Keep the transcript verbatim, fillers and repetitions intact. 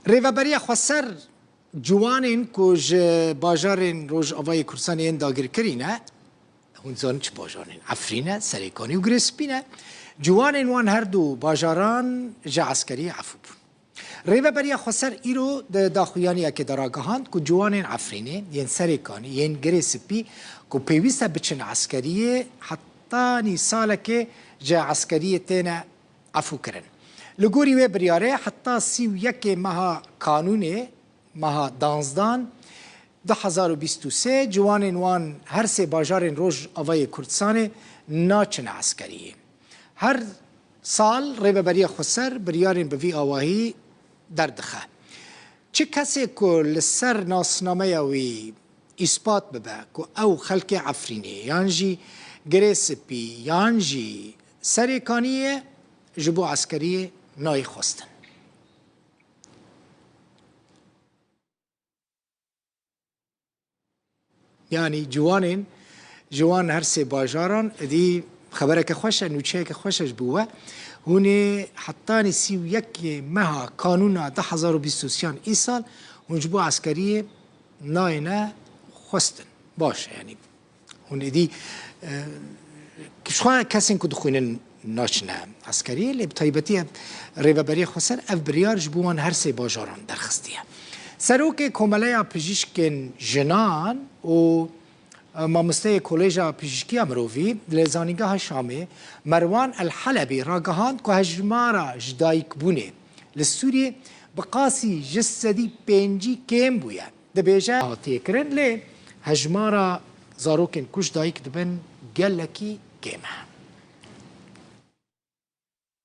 Rêveberiya Xweser ciwanên ku ji bajarên Rojavayê Kurdistanê yên dagirkirî ne, hûn zanin çi bajarên? Efrîn e, Serêkanî û Girê Spî ne. Ciwanên wan her du bajaran ji eskeriyê efû bûn. Rêveberiya Xweser îro di daxuyaniyekê de ragihand ku ciwanên Efrînê, yên Serêkanî, yên Girê Spî ku pêwîst e biçin eskeriyê, hetanî salekê ji eskeriyê têne efûkirin. Li gorî wê biryarê heta sî û yekê meha Kanûnê, meha danzdan, du hezar û bîst û sê, ciwanên wan her sê bajarên Rojavayê Kurdistanê naçine eskeriyê. Her sal Rêveberiya Xweser biryarên bi vî awahî derdixe. Çi kesê ku li ser nasnameya wî îspat bibe ku ew xelkê Efrînê yan jî Girê Spî yan jî Serêkaniyê, ji bo eskeriyê nayê xwestin. Yanî ciwanên ji wan her sê bajaran, êdî xebereke xweş e, nûçeyeke xweş e ji bo we. Hûn ê hetanî sî û yekê meha Kanûna du hezar û bîst û sê îsal hûn ji bo eskeriyê nayêne xwestin. Baş e, yanî hûn êdî, e, ji xwe kesên ku dixwînin naçine eskeriyê, lê bi taybetî ev Rêveberiya Xweser ev biryar ji bo wan her sê bajaran derxistiye. Serokê Komeleya Pijîşkên Jinan û, e, mamosteyê Koleja Pijîşkiya Mirovî li Zanîngeha Şamê, Merwan El Helebî, ragihand ku hejmara ji dayikbûnê li Sûriyê bi qasî ji sedî pêncî kêm bûye. Dibêje, hatiye kirin, lê hejmara zarokên ku ji dayik dibin gelekî kêm e.